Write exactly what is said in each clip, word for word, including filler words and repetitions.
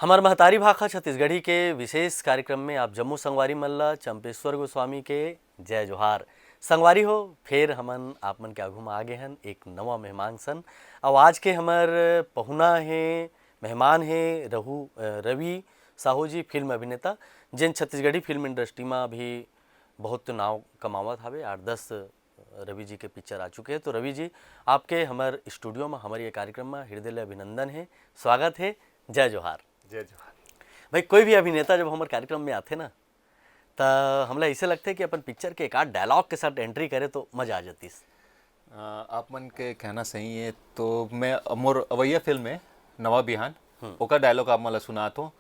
हमर महतारी भाखा छत्तीसगढ़ी के विशेष कार्यक्रम में आप जम्मो संगवारी मन ला चंपेश्वर गोस्वामी के जय जोहार। संगवारी हो, फेर हमन आप मन के आघू म आ गे हन एक नवा मेहमान सन। अउ आज के हमर पहुना हे, मेहमान हे रहु, अ, रवि साहू जी, फिल्म अभिनेता, जेन छत्तीसगढ़ी फिल्म इंडस्ट्री म अभी बहुत नाव कमावत हावे। आठ दस रवि जी के पिक्चर आ चुके हे। तो रवि जी, आपके हमर स्टूडियो म, हमर ये कार्यक्रम म हृदय ले अभिनंदन हे, स्वागत हे, जय जोहार। जय जोहार। भाई, कोई भी अभिनेता जब हमर कार्यक्रम में आथे ना, त हमला ऐसे लगथे कि अपन पिक्चर के एक आध डायलॉग के साथ एंट्री करे तो मजा आ जातीस। अ, आप मन के कहना सही है। तो मैं, मोर अवैया फिल्म में नवा बिहान, हम्म। ओकर डायलॉग आप मन ला सुनात हूँ।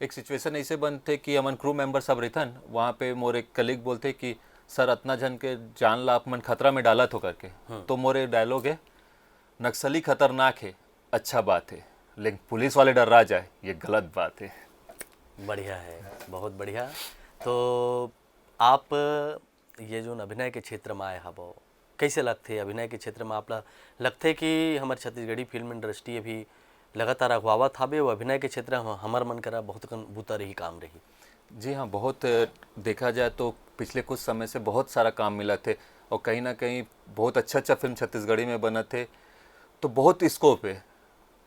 एक सिचुएशन ऐसे बनथे कि हमन क्रू मेंबर सब रहिथन, वहाँ पे मोर एक कलीग बोलथे कि "सर, अतना झन के जान ला आप मन खतरा में डालत हो" करके। हम्म। तो मोर एक डायलॉग है, "नक्सली खतरनाक है, अच्छा बात है, लेकिन पुलिस वाले डर्रा जाए, ये गलत बात है।" बढ़िया है, बहुत बढ़िया। तो आप ये जोन अभिनय के क्षेत्र में आए हवो, कैसे लगथे अभिनय के क्षेत्र में? आप ला लगथे कि हमर छत्तीसगढ़ी फिल्म इंडस्ट्री अभी लगातार अगुवावत हावे, वो अभिनय के क्षेत्र म हमर मन करा बहुत कन बूता रही, काम रही? जी हाँ, बहुत, अ, देखा जाए तो पिछले कुछ समय से बहुत सारा काम मिलत हे और कहीं ना कहीं बहुत अच्छा अच्छा फिल्म छत्तीसगढ़ी में बनत हे, तो बहुत स्कोप है।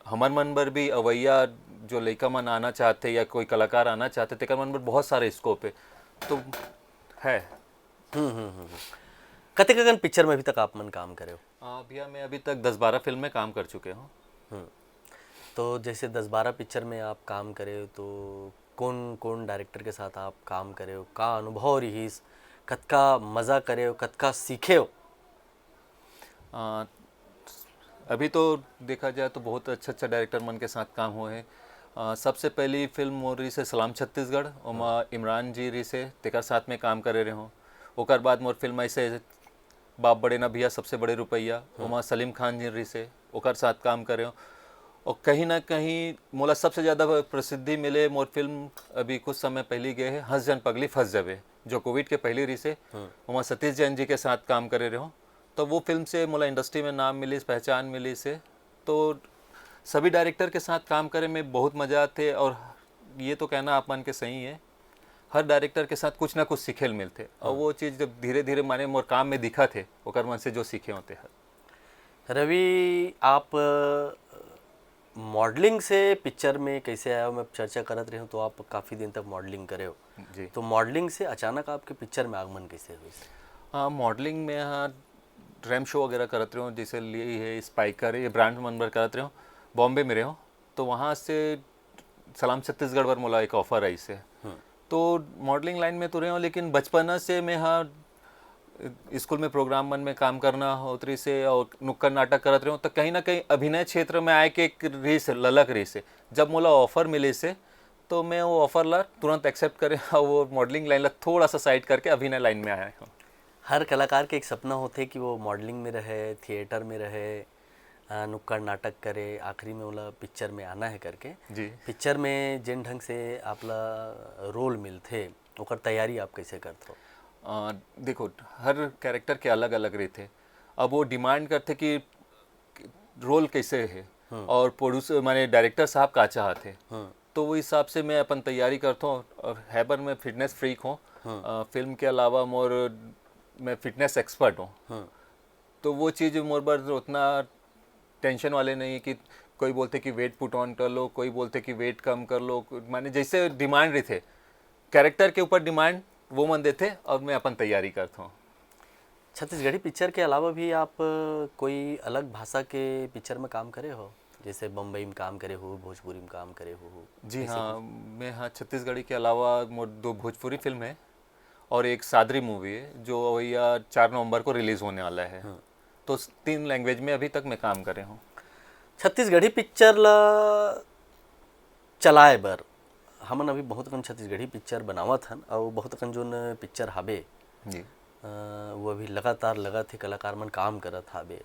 हमर मन बर भी अवैया जो लइका मन आना चाहते या कोई कलाकार आना चाहते, तेकर मन बर बहुत सारे स्कोप है, तो है। हम्म, हम्म, हम्म, हम्म। कतेक अकन पिक्चर में अभी तक आप मन काम करे हो? आ, भैया, मैं अभी तक दस बारह फिल्म में काम कर चुके हूँ। हम्म। तो जैसे दस बारह पिक्चर में आप काम करे हो, तो कौन कौन डायरेक्टर के साथ आप काम करे हो, का अनुभव रहिस, कतका मजा करे हो, कतका सीखे हो? आ, अभी तो देखा जाए तो बहुत अच्छा अच्छा डायरेक्टर मन के साथ काम हुए हैं। आ, सबसे पहली फिल्म मोर रहिस हे सलाम छत्तीसगढ़, ओमा इमरान जी रहिस हे, तेकर साथ में काम करे रहे हूँ। ओकर बाद मोर फिल्म ऐसे बाप बड़े ना भैया सबसे बड़े रुपैया, ओमा सलीम खान जी रहिस हे, ओकर साथ काम करे हूँ। और कहीं ना कहीं मोला सबसे ज़्यादा प्रसिद्धि मिले, मोर फिल्म अभी कुछ समय पहली गए है हंस जन पगली फंस जावे, जो कोविड के पहली रहिस हे। ओमा सतीश जैन जी के साथ काम करे रहे हूँ, तो वो फिल्म से मोला इंडस्ट्री में नाम मिलिस, पहचान मिलिस हे। तो सभी डायरेक्टर के साथ काम करे में बहुत मजा आथे, और ये तो कहना आप मन के सही है, हर डायरेक्टर के साथ कुछ ना कुछ सीखे ल मिलथे, और वो चीज़ जब धीरे धीरे माने मोर काम में दिखत हे, ओकर मन से जो सीखे होते हैं। रवि, आप मॉडलिंग से पिक्चर में कैसे आए हो? मैं चर्चा करत रहे हूँ, तो आप काफ़ी दिन तक मॉडलिंग करे हो। जी। तो मॉडलिंग से अचानक आपके पिक्चर में आगमन कैसे हुई? हाँ, मॉडलिंग में, हाँ, रैम शो वगैरह करत रहे हो, जैसे लिए है स्पाइकर, ये ब्रांड मन बर करत रहे हो, बॉम्बे में रहे हो, तो वहाँ से सलाम छत्तीसगढ़ बर मोला एक ऑफर आइस हे। तो मॉडलिंग लाइन में तो रहे हो, लेकिन बचपना से मैं, हाँ, स्कूल में प्रोग्राम मन में काम करना होत रहिस हे और नुक्कड़ नाटक करत रहे हो, तो कहीं ना कहीं अभिनय क्षेत्र में आए के एक रहिस हे, ललक रहिस हे। जब मोला ऑफर मिलिस हे, तो मैं वो ऑफर ला तुरंत एक्सेप्ट करे और वो मॉडलिंग लाइन ला थोड़ा सा साइड करके अभिनय लाइन में आया हूँ। हर कलाकार के एक सपना होथे कि वो मॉडलिंग में रहे, थिएटर में रहे, अ, नुक्कड़ नाटक करे, आखिरी में ओला पिक्चर में आना है करके। जी। पिक्चर में जेन ढंग से आप ला रोल मिलथे, ओकर तैयारी आप कैसे करथो? अ, देखो, हर कैरेक्टर के अलग-अलग रहिथे। अब वो डिमांड करथे कि रोल कैसे है हम्म। और प्रोड्यूसर, माने डायरेक्टर साहब का चाहत है। हम्म। तो वो हिसाब से मैं अपन तैयारी करता हूँ। और है पर मैं फिटनेस फ्रीक हूँ। हम्म। अ, फिल्म के अलावा मोर, मैं फिटनेस एक्सपर्ट हूँ। हम्म। तो वो चीज़ मोर बर उतना टेंशन वाले नहीं है कि कोई बोलते कि वेट पुट ऑन कर लो, कोई बोलते कि वेट कम कर लो, माने जैसे डिमांड रहिथे, कैरेक्टर के ऊपर डिमांड वो मन देथे और मैं अपन तैयारी करता हूँ। छत्तीसगढ़ी पिक्चर के अलावा भी आप, अ, कोई अलग भाषा के पिक्चर में काम करे हो? जैसे बम्बई में काम करे हो, भोजपुरी में काम करे हो, जी ऐसे हाँ, कुछ? मैं, हाँ, छत्तीसगढ़ी के अलावा मोर दो भोजपुरी फिल्म है और एक सादरी मूवी है, जो भैया चार नवंबर को रिलीज होने वाला है। हाँ। तो स-, तीन लैंग्वेज में अभी तक मैं काम करे हूँ। छत्तीसगढ़ी पिक्चर ला चलाए बर हमन अभी बहुत कन छत्तीसगढ़ी पिक्चर बनावत हन, अउ बहुत कन जोन पिक्चर हाबे, जी। अ, वो अभी लगातार लगत हे, कलाकार मन काम करत हाबे।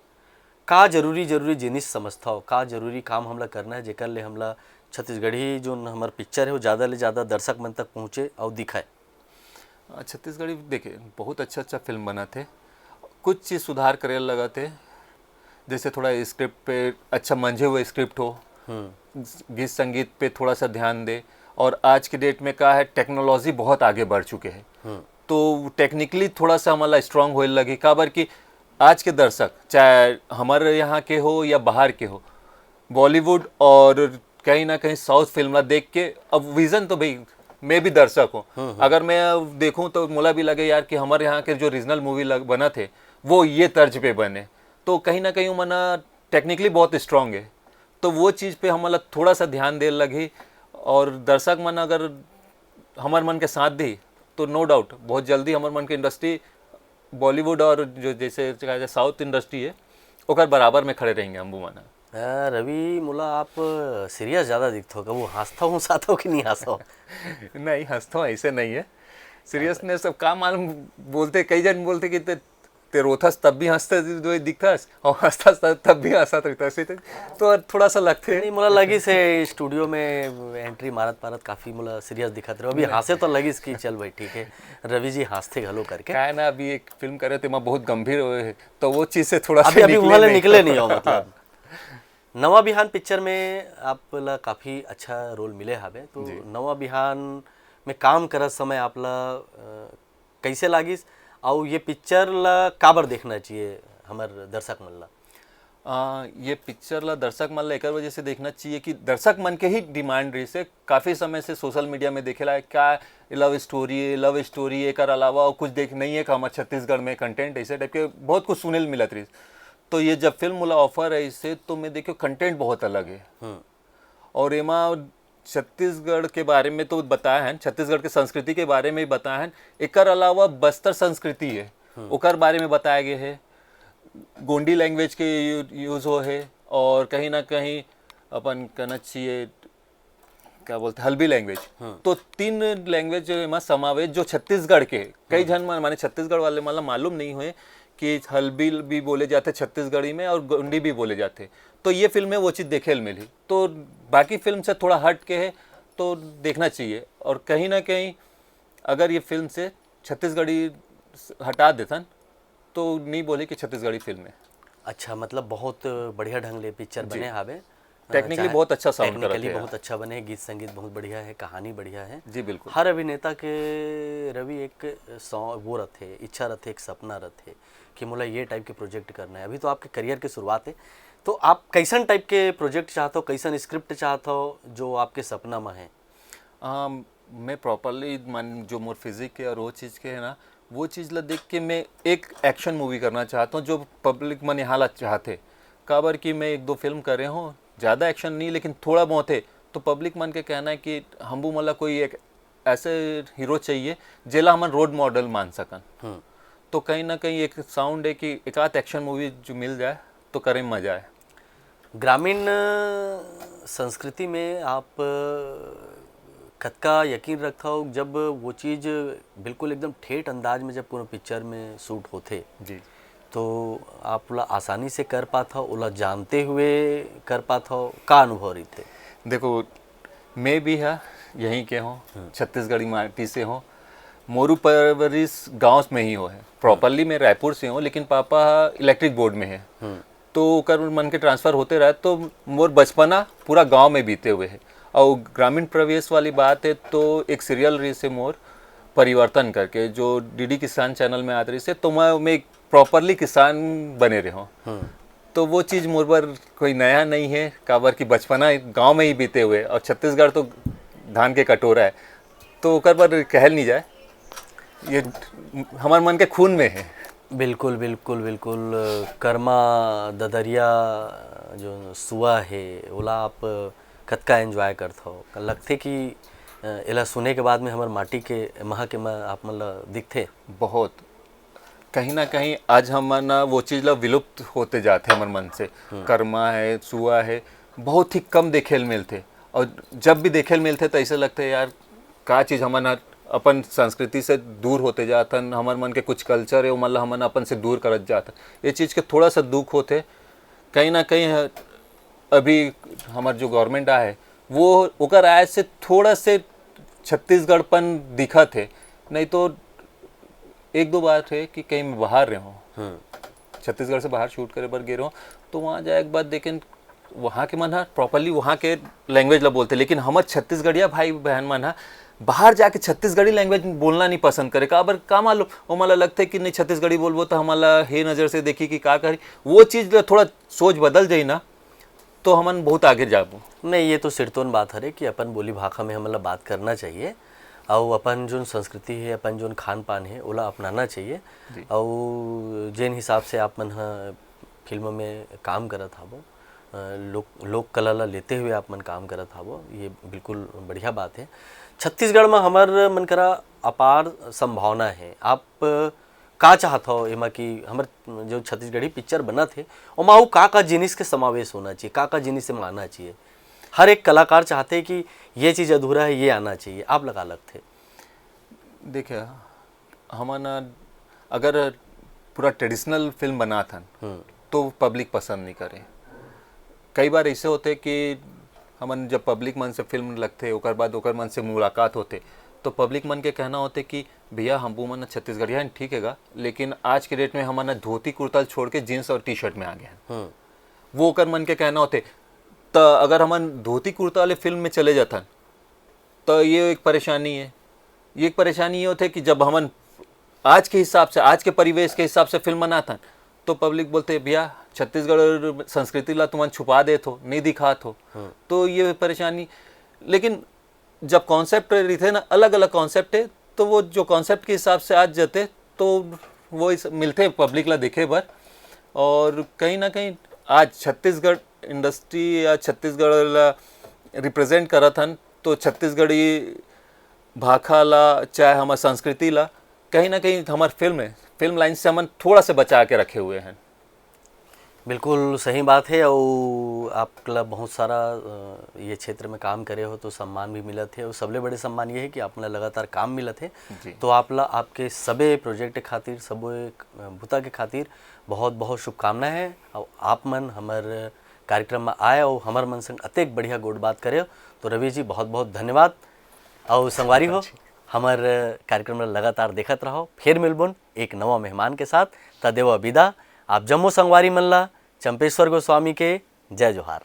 का जरूरी, जरूरी जिनिस समझथव? का जरूरी काम हमला करना है, जेकर ले हमला छत्तीसगढ़ी जोन हमर पिक्चर है, वो ज़्यादा ले ज़्यादा दर्शक मन तक पहुँचे अउ दिखाए? अ, छत्तीसगढ़ी, देखिए, बहुत अच्छा-अच्छा फिल्म बनत हे। कुछ चीज़ सुधार करे लगत हे, जैसे थोड़ा स्क्रिप्ट पे अच्छा मंझे हुए स्क्रिप्ट हो, हम्म। गीत संगीत पे थोड़ा सा ध्यान दे। और आज के डेट में का है, टेक्नोलॉजी बहुत आगे बढ़ चुके हैं, तो टेक्निकली थोड़ा सा हमला स्ट्रांग होए लगी। काबर कि आज के दर्शक, चाहे हमारे यहाँ के हो या बाहर के हो, बॉलीवुड और कहीं ना कहीं साउथ फिल्म ला देख के, अब विजन तो भाई, मैं भी दर्शक हूँ, अगर मैं अब देखूँ तो मोला भी लगे यार कि हमारे यहाँ के जो रीजनल मूवी लग बना थे, वो ये तर्ज पे बने, तो कहीं ना कहीं वो मना टेक्निकली बहुत स्ट्रांग है। तो वो चीज़ पे हमला थोड़ा सा ध्यान दे लगी। और दर्शक मन अगर हमार मन के साथ दी, तो नो डाउट बहुत जल्दी हमार मन के इंडस्ट्री बॉलीवुड और जो जैसे कहा जाए साउथ इंडस्ट्री है, ओकर बराबर में खड़े रहेंगे हम मन। रवि, मोला आप सीरियस ज़्यादा दिखते हो, कबू हंसता हूँ साथ हो कि नहीं हंसता हो? नहीं, हंसता हूँ, ऐसे नहीं है। सीरियसनेस अब का मालूम, बोलते कई जन बोलते कि ते, ते रोथस तब भी हंसते जो दिखता, और हंसता तब भी हंसत रहता है, तो थोड़ा सा लगते। नहीं, मोला लगी से स्टूडियो में एंट्री मारत मारत काफी मोला सीरियस दिखत रहे। अभी हंसे तो लगिस कि चल भाई ठीक है, रवि जी हंसते घलो करके। क्या है ना, अभी एक फिल्म करे थे, मैं बहुत गंभीर हुए, तो वो चीज से थोड़ा अभी अभी वहां निकले नहीं हो मतलब। नवा बिहान पिक्चर में आप ला काफी अच्छा रोल मिले हवे, तो नवा बिहान में काम करत समय आप ला कैसे लागिस, अउ ये पिक्चर ला काबर देखना चाहिए हमर दर्शक मन ला? आ, ये पिक्चर ला दर्शक मन ला एक वजह से देखना चाहिए कि दर्शक मन के ही डिमांड रही से काफ़ी समय से सोशल मीडिया में देखे ला क्या लव स्टोरी है, लव स्टोरी है, एकर अलावा और कुछ देख नहीं है कि हमारे छत्तीसगढ़ में कंटेंट ऐसे टाइप के बहुत कुछ सुने मिलत रही। तो ये जब फिल्म मोला ऑफर है इससे, तो मैं देखियो कंटेंट बहुत अलग है। हम्म। और एमा छत्तीसगढ़ के बारे में तो बताया है, छत्तीसगढ़ के संस्कृति के बारे में बताया है। एकर अलावा बस्तर संस्कृति है, हम्म। ओकर बारे में बताया गया है। गोंडी लैंग्वेज के यूज हो है, और कहीं ना कहीं अपन कहना चाहिए क्या बोलते, हल्बी लैंग्वेज। हम्म। तो तीन लैंग्वेज जो एमा समावेश, जो छत्तीसगढ़ के कई हम्म। जन माने छत्तीसगढ़ वाले मतलब मालूम नहीं हुए कि हल्बी भी बोले जाते छत्तीसगढ़ी में और गोंडी भी बोले जाते। तो ये फिल्म में वो चीज़ देखे मिली। तो बाकी फिल्म से थोड़ा हट के है, तो देखना चाहिए। और कहीं ना कहीं अगर ये फिल्म से छत्तीसगढ़ी हटा देथन, तो नहीं बोले कि छत्तीसगढ़ी फिल्म है। अच्छा, मतलब बहुत बढ़िया ढंग ले पिक्चर बने हावे। टेक्निकली बहुत अच्छा साउंड करत है, बहुत अच्छा बने, गीत संगीत बहुत बढ़िया है, कहानी बढ़िया है। जी बिल्कुल। हर अभिनेता के रवि एक सौ वो रहते, इच्छा रहते, एक सपना रहते कि मोला ये टाइप के प्रोजेक्ट करना है। अभी तो आपके करियर की शुरुआत है, तो आप कैसन टाइप के प्रोजेक्ट चाहते हो, कैसन स्क्रिप्ट चाहते हो जो आपके सपना में है? मैं प्रॉपरली मन जो मोर फिजिक के और वो चीज़ के है ना, वो चीज़ ला देख के मैं एक एक्शन मूवी करना चाहता हूँ जो पब्लिक मन यहाँ ला चाहते। काबर कि मैं एक दो फिल्म करे हूँ, ज़्यादा एक्शन नहीं लेकिन थोड़ा बहुत है। तो पब्लिक मन के कहना है कि हमू मन ला कोई एक ऐसे हीरो चाहिए जेला हमन रोल मॉडल मान सकन। हम्म। तो कहीं ना कहीं एक साउंड है कि एक आध एक्शन मूवी जो मिल जाए तो करे में मजा आए। ग्रामीण संस्कृति में आप कतका यकीन रखथव जब वो चीज़ बिल्कुल एकदम ठेठ अंदाज में जब कोनो पिक्चर में शूट होथे जी। तो आप ओला आसानी से कर पाथव, ओला जानते हुए कर पाथव, का अनुभव रहिथे? देखो, मैं भी हा यहीं के हूँ, हम्म। छत्तीसगढ़ी माटी से हूँ। मोरू परवरिश गांव में ही हो है, प्रॉपरली मैं रायपुर से हूँ, लेकिन पापा इलेक्ट्रिक बोर्ड में है। हम्म। तो ओकर मन के ट्रांसफ़र होते रहे, तो मोर बचपना पूरा गांव में बीते हुए है। और ग्रामीण प्रवेश वाली बात है, तो एक सीरियल रही से मोर परिवर्तन करके, जो डीडी किसान चैनल में आत रही से, तो मैं, मैं एक प्रॉपरली किसान बने रहे हूँ। हम्म। तो वो चीज़ मोर बर कोई नया नहीं है, काबर कि बचपना गांव में ही बीते हुए, और छत्तीसगढ़ तो धान के कटोरा है, तो ओकर बर कहल नहीं जाए, ये हमार मन के खून में है। बिल्कुल, बिल्कुल, बिल्कुल। करमा, ददरिया, जो सुआ है, ओला आप कतका एंजॉय करथव? लगथे कि, अ, एला सुने के बाद में हमर माटी के महक एमा आप मन ला दिखथे? बहुत। कहीं ना कहीं आज हमन वो चीज़ ला विलुप्त होते जाते हमर मन से। हम्म। करमा है, सुआ है, बहुत ही कम देखे ल मिलथे। और जब भी देखे ल मिलथे, तो ऐसे लगथे, यार, का चीज़ हमन ह अपन संस्कृति से दूर होते जात हन, हमर मन के कुछ कल्चर है, ओमन ला हमन अपन से दूर करत जात हन। ये चीज़ के थोड़ा सा दुख होथे। कहीं ना कहीं ह-, अभी हमर जो गवर्नमेंट आए, वो ओकर आए से थोड़ा से छत्तीसगढ़पन दिखत है, नहीं तो एक दो बार है कि कहीं मैं बाहर रहे हूँ, हम्म। छत्तीसगढ़ से बाहर शूट करे बर गे रहे हूँ, तो वहाँ जाए के बाद देखें वहाँ के मन ह प्रॉपरली वहाँ के लैंग्वेज ला बोलथे, लेकिन हमर छत्तीसगढ़िया भाई बहन मन ह बाहर जाके छत्तीसगढ़ी लैंग्वेज बोलना नहीं पसंद करे। काबर, का मालूम, ओमन ला लगथे कि नहीं, छत्तीसगढ़ी बोलबो तो हमन ला हे नज़र से देखी कि का करी। वो चीज़ ला थोड़ा सोच बदल जाई ना, तो हमन बहुत आगे जाबो। नहीं, ये तो सिरतोन बात हरे कि अपन बोली भाखा में हमन ला बात करना चाहिए, अउ अपन जोन संस्कृति है, अपन जोन खान पान है, ओला अपनाना चाहिए। जी। अउ जेन हिसाब से आप मन ह फिल्म में काम करत हाबो, अ, लोक लोक कला ला लेते हुए आप मन काम करत हाबो, ये बिल्कुल बढ़िया बात है। छत्तीसगढ़ में हमर मन करा अपार संभावना है। आप का चाहत हो एमा कि हमर जो छत्तीसगढ़ी पिक्चर बनत हे, ओमा अउ का का जिनिस के समावेश होना चाहिए, का का जिनिस एमा आना चाहिए? हर एक कलाकार चाहते कि ये चीज़ अधूरा है, ये आना चाहिए। आप ला का लगथे? देखिए, हमन अगर पूरा ट्रेडिशनल फिल्म बनात हन, हम्म। तो पब्लिक पसंद नहीं करे। कई बार ऐसे होथे कि हमन जब पब्लिक मन से फिल्म लगथे, ओकर बाद ओकर मन से मुलाकात होथे, तो पब्लिक मन के कहना होथे कि भैया, हम वो मन छत्तीसगढ़िया हन, ठीक है गा, लेकिन आज के डेट में हमन धोती कुर्ता छोड़ के जींस और टी शर्ट में आ गए हैं। हम्म। वो ओकर मन के कहना होथे। तो अगर हमन धोती कुर्ता वाले फिल्म में चले जाथन, तो ये एक परेशानी है। ये एक परेशानी ये होथे कि जब हमन आज के हिसाब से, आज के परिवेश के हिसाब से फिल्म बनाथन, तो पब्लिक बोलथे, भैया, छत्तीसगढ़ संस्कृति ला तुमन छुपा देत हो, नहीं दिखात हो। हम्म। तो ये परेशानी। लेकिन जब कॉन्सेप्ट रहिथे ना, अलग अलग कॉन्सेप्ट है, तो वो जो कॉन्सेप्ट के हिसाब से आज जते, तो वो इस मिलथे पब्लिक ला देखे बर। और कहीं ना कहीं आज छत्तीसगढ़ इंडस्ट्री या छत्तीसगढ़ ला रिप्रेजेंट करत हन, तो छत्तीसगढ़ी भाखा ला, चाहे हमर संस्कृति ला, कहीं ना कहीं हमर फिल्म है, फिल्म लाइन से हमन थोड़ा से बचा के रखे हुए हैं। बिल्कुल सही बात है। और आप ला बहुत सारा, अ, ये क्षेत्र में काम करे हो, तो सम्मान भी मिलत है, और सबले बड़े सम्मान ये है कि आप ला लगातार काम मिलत है। जी। तो आप ला आपके सबे प्रोजेक्ट खातिर, सबे, अ, बुता के खातिर बहुत बहुत शुभकामना है। और आप मन हमर कार्यक्रम में आए और हमर मन संग अतेक बढ़िया गोठ बात करे हो, तो रवि जी, बहुत बहुत धन्यवाद। और संगवारी हो, हमर कार्यक्रम ला लगातार देखत रहो। फिर मिलबोन एक नवा मेहमान के साथ। त देवा विदा आप जम्मो संगवारी मन ला चंपेश्वर गोस्वामी के जय जोहार।